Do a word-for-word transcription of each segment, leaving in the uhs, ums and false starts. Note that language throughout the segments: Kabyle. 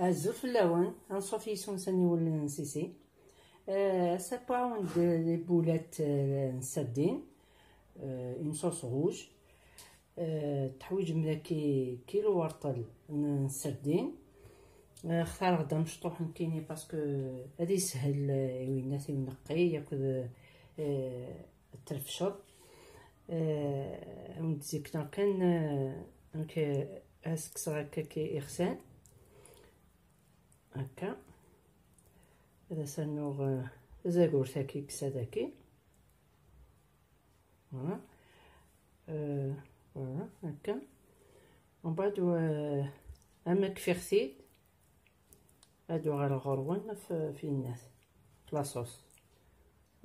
Azul fell-awen, anṣuf yis-wen s aniwel n Sisi. Euh, ça peut avoir des, des boulettes, euh, n sardine, euh, une sauce rouge. Euh, teḥwiǧem daki kilu warṭel n, n sardine. Euh, xtareɣ-d amecṭuḥ nekkini parce que ad yeshel, euh, i winnat i uneqqi akked, euh, ad trefceḍ. Euh, ad wen-d-zikneɣ kan, euh, amek, euh, ad ssekkseɣ akka ki ixsan. Akka. Ad as-rnuɣ, euh, tazagurt-agi deg-s ad-agi. Voilà. Euh, voilà, akka. Mbeɛd, euh, ama kfiɣ-t-id, ad uɣaleɣ ɣur-wen f-, f yinnat, f la sauce.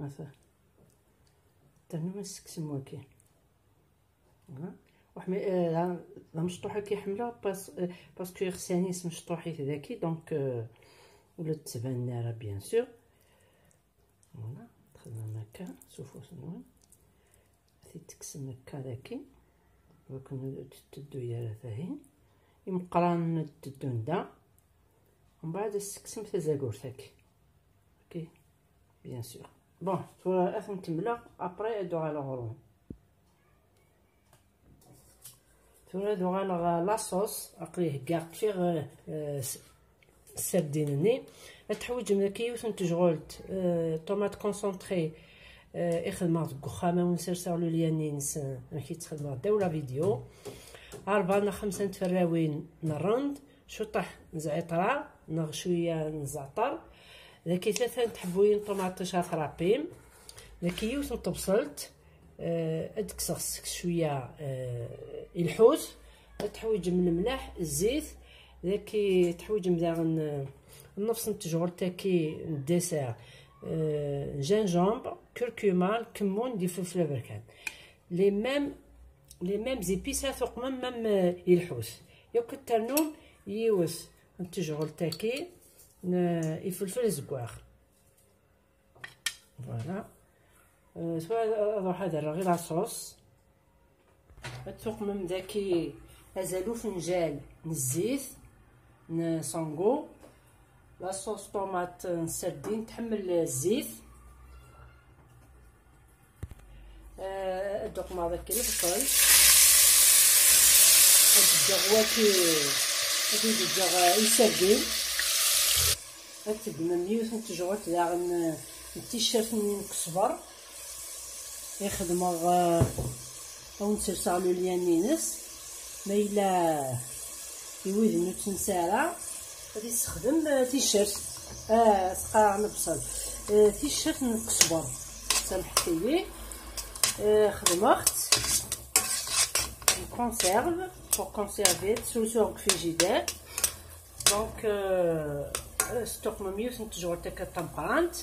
Ata. Ternum ad tsekksem waki. Voilà. Uḥmi-, euh, d amecṭuḥ-agi ḥemmleɣ parce, euh, parce que ixsan-is mecṭuḥit daki, donc, euh, ur la d-ttbanen ara, bien sûr. Voilà, txedmem akka s ufus-nwen. Ad t-id-tekksem akka daki. Ur ken-, ur d-tetteddu ara tahin. Imeqqranen ad d-teddun da. Mbeɛd ad tesseksem tazagurt-agi. Ok, bien sûr. Bon, tura ad ten-kemmleɣ, après ad uɣaleɣ ɣur-wen. Tura ad uɣaleɣ ɣer la sauce, aql-i heggaɣ kfiɣ, euh, euh, s-, sardine-nni. Ad teḥwiǧem daki yiwet n tejɣult, euh, tomate concentrée, euh, i xedmeɣ deg uxxam, ad wen-serseɣ lulya-nni-ines, euh, amek i tt-xedmeɣ ddaw la vidéo. Rebɛa neɣ xemsa n tferrawin n rrend, cwiṭaḥ n zɛiṭra neɣ cwiya n zɛeṭer. Daki tlata n tḥebbuyin n ṭumaṭic ad trapim. Daki yiwet n tebṣelt, euh, ad d-kkseɣ seg-s cwiya, euh, i lḥut. Ad teḥwiǧem lemleḥ, zzit. Daki teḥwiǧem daɣen, euh, nnefs n tejɣult-agi n dessert, euh, gingembre, curcuma, lkemmun d ifelfel aberkan. Les mêmes, les mêmes épices ad tuqmem même, euh, i lḥut. Yakk ad ternum yiwet n tejɣult-agi n ifelfel azeggaɣ. Voilà. Euh, tura ad, ad ruḥ ad rreɣ i la sauce. Ad tuqmem daki azal ufenjal n zzit n sango. La sauce tomate n sardine tḥemmel zzit. Euh, ad d-uqmeɣ daki lebṣel. Ad d-ǧǧeɣ waki, ad d-ǧǧeɣ, euh, iserdin. Ad teddmem yiwet n tejɣult daɣen, euh, n ticcert-nni n kesber. I xedmeɣ, euh, ad wen-serseɣ lulyan-ines. Ma yella i wid ur tt-nesɛi ara, ad yessexdem, euh, ticcert. Ah, sqaɛeɣ lebṣel. Euh, ticcert n kesber. Samḥet-iyi. Euh, xedmeɣ-tt en conserve, pour conserver, srusuɣ deg frigidaire. Donc, euh, ad tuqmem yiwet n tejɣult akka d tameqqrant.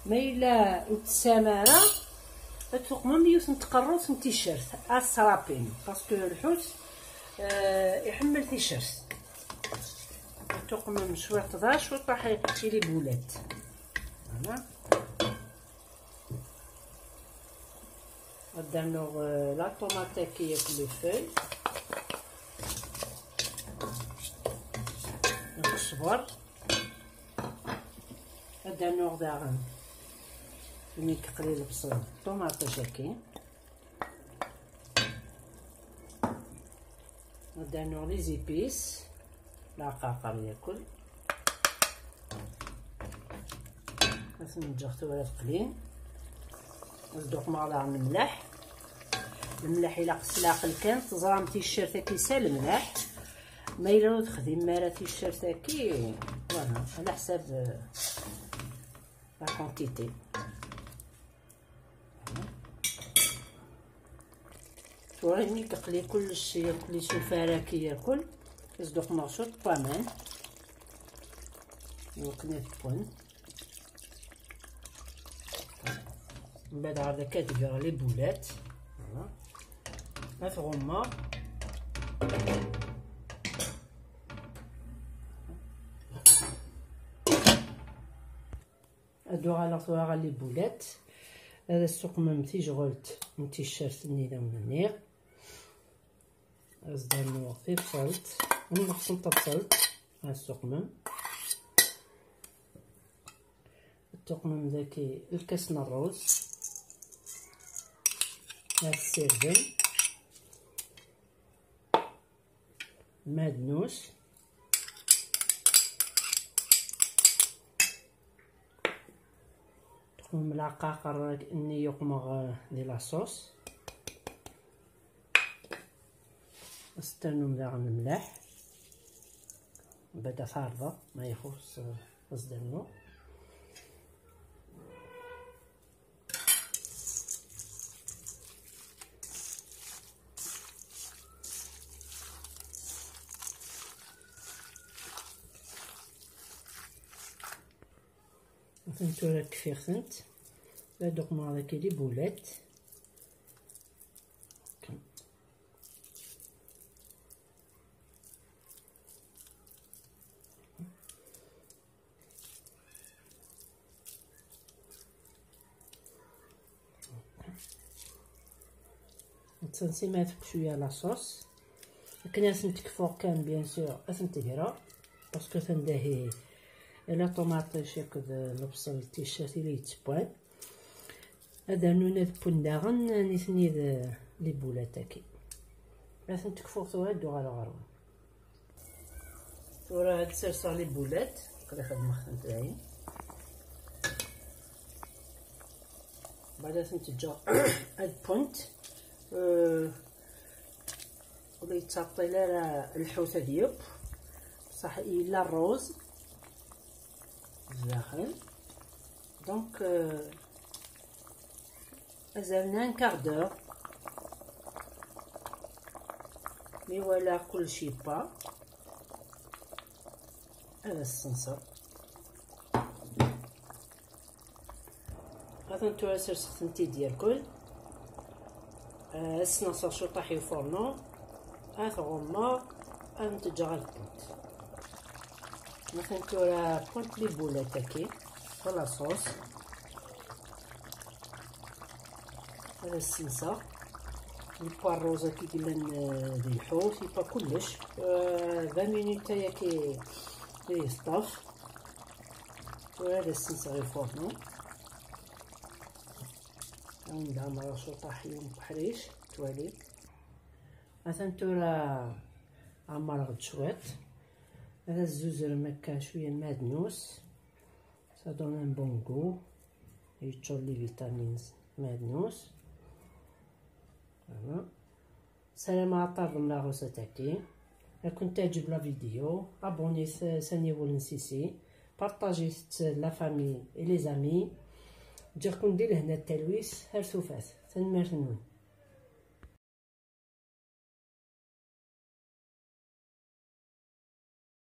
Ma yella ur tesɛam ara, ad tuqmem yiwet n tqerrut n ticcert, ad trapim, parce que lḥut, euh, iḥemmel ticcert. Ad tuqmem cwiṭ da, cwiṭ i les boulettes. Voilà. Ad d-rnuɣ, euh, la tomate-agi akked les feuilles. Nekk ṣber. Ad d-rnuɣ daɣen imi yeqli lebṣel, ṭumaṭic-agi. Ad d-rnuɣ les épices, leɛqaqer yakk. Ad ten-ǧǧeɣ tura ad qlin. Ad d-uqmeɣ daɣen lemleḥ. Lemleḥ ilaq s leɛqel kan, teẓram ticcert-agi s lemleḥ. Ma yella ur texdimem ara ticcert-agi, voilà, ɛla ḥsab, euh, la quantité. Tura imi yeqli kullec, yakk les soufara-agi yakk, ad s-d-uqmeɣ cwiṭ n waman. Iwakken ad ffɣen. Mbeɛd ɣer daki ad geɣ les boulettes. Voilà. Ad t-ɣummeɣ. Ad uɣaleɣ tura ɣer les boulettes. Ad as-tuqmem tijɣelt n ticcert-nni d awen-nniɣ. Ad as-d-rnuɣ tibṣelt, nnefṣ n tebṣelt, ad as-tuqmem. Tuqmem daki lkas n ṛṛuz. Ad tessirdem madnus. Tuqmem lɛaqaqer nni yuqmeɣ di la sauce. Ad s-ternum daɣen mliḥ. Bada tarda ma ixuṣ, eh, ad s-d-rnu. Atan tura kfiɣ-tent. La d-uqmeɣ daki les boulettes. Netta nsimat cwiya la sauce. Akken ad ten-tekfuɣ kan, bien sûr, ad ten-tegreɣ. Parce que atan dahi la ṭumaṭic akked lebṣel d ticcert i la yettewwan. Ad rnun ad wwen daɣen nitni d les boulettes-agi. Ad ten-tekfuɣ tura, ad d-uɣaleɣ ɣer-wen. Tura ad serseɣ les boulettes, aql-i xedmeɣ-tent dayen. Bada ad tent-ǧǧeɣ ad wwent. Euh, ur la yettɛeṭṭil ara lḥut ad yeww. Bṣaḥ yella ṛṛuz zdaxel. Donc, euh, azal n un quart d'heure. Mi walaɣ kullec yewwa, ad as-senseɣ. Atan tura serseɣ-tent-id yerkul. Ad sneɣseɣ cuṭaḥ i ufornu. Ad t-ɣummeɣ. Ad tent-ǧǧeɣ ad wwent. Atan tura wwent les boulettes-agi. Voilà sauce. Ad as-senseɣ. Yewwa ṛṛuz-agi yellan, eh, di lḥut, yewwa kullec. Eh, vingt minutes ayagi i yeṭṭef. Tura ad as-senseɣ i ufornu. Ad wen-d-ɛemmreɣ cuṭaḥ yiwen uḥric, twali. Atan tura ɛemmreɣ-d cwiṭ. Ad as-zuzrem akka cwiya n madnus. Ça donne un bon goût. Yeččur les vitamines madnus. Voilà. Ssarameɣ ad tɛerḍem la recette-agi. Ad kent-teɛǧeb la vidéo, abonnez-vous s aniwel n Sisi, partagez-t la famille et les amis. Ǧǧiɣ-ken di lehna d talwit, ar tufat. Tanemmirt-nwen.